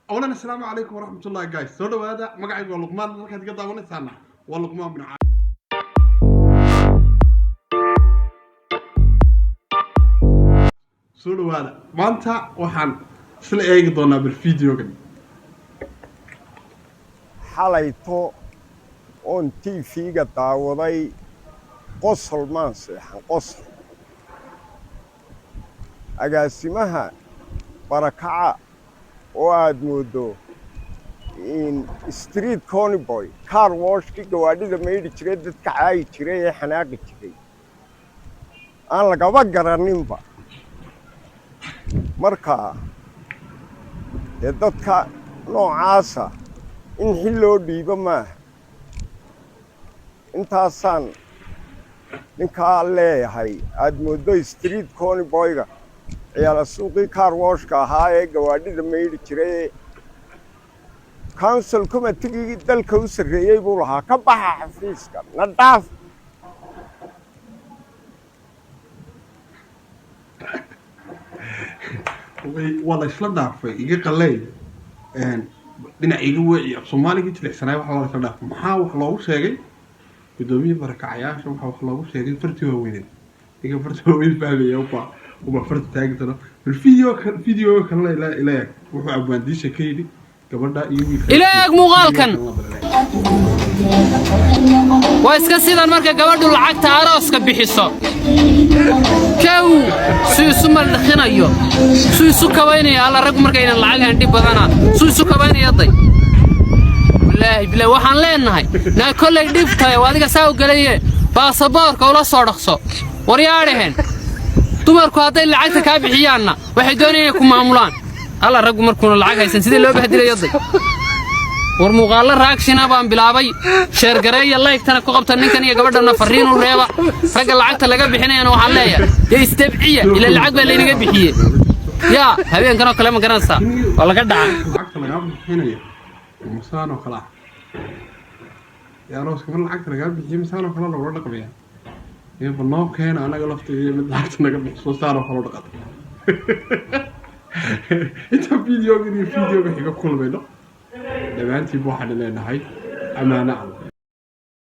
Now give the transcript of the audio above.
Awalan, assalaamu calaykum waraxmatullahi. Guys, soo dhawaada. Magacaygu waa Luqmaan, halkaad iga daawanaysaana waa Luqmaan bin. Soo dhawaada. Maanta waxaan isla eegi doonaa bal videogan. Xalayto oon TV-ga daawaday, qosol maan seexan, qosol. Agaasimaha barakaca oo aad mooddo in street conyboy car washkii gawaadhida maydhi jiray, dadka caayi jiray ee xanaaqi jiray, aan lagaba garaninba. Marka dee dadka noocaasa in xil loo dhiibo maaha. Intaasaan ninkaa leeyahay. Aad mooddo street conyboyga, ciyaala suuqii car washka ahaa ee gawaadhida maydhi jiray ee council committeegii dalka u sarreeyey buu lahaa, "Ka baxa xafiiska, na dhaaf." Waa la isla dhaafay. Iga qaley, dhinac iga weeci, af Soomaaligii jilicsanay. Waxa waa la isla dhaafay. Maxaa wax loogu sheegay guddoomiye barakacayaasha? Waxaa wax loogu sheegay farti waaweyneed. Ninka farti waaweyn fahmaya uba farta taagi doona. Bal video kalena ila eeg wuxuu abwaandiisha ka yidhi gabadha iyo wiilka. Ila eeg muuqaalkan. Waa iska sidan marka gabadhu lacagta arooska bixiso, kow suu isu maldhaqinayo, suu isu kabaynaya. Alla, raggu markaynan lacag hayn dhib badana, suu isu kabaynaya. Day, wallaahi bilaahi, waxaan leenahay naa kollay dhibtahay oo adiga saa u gelaye baasaboorka ula soo dhaqso. Waryaadhaheen, dumarku hadday lacagta kaa bixiyaanna, waxay doonayaan inay ku maamulaan. Alla, raggu markuuna lacag haysan sidii loo bahdilaya. Day, war muuqaallo reactiona baan bilaabay. Share gareeya, like-tana ku qabta. Ninkan iyo gabadhana farriin u reeba. Ragga lacagta laga bixinayana waxaan leeyahay, dee isdabciya, ila lacag baa laynaga bixiyey. Yaa habeenkan oo kale, ma garanaysaa, waa laga dhaca. Lacagta lagaa bixinayo masaan oo kale ah ee arooska, mar lacagta lagaa bixiyo masaan oo kale lagula dhaqmaya. Ba noo keena anaga laftiga mid lacagta naga bixiso, saan oo kale u dhaqata. Intaan videogan iyo videoga xiga kulmayno, dhammaantiinba waxaan leenahay amaano Allah.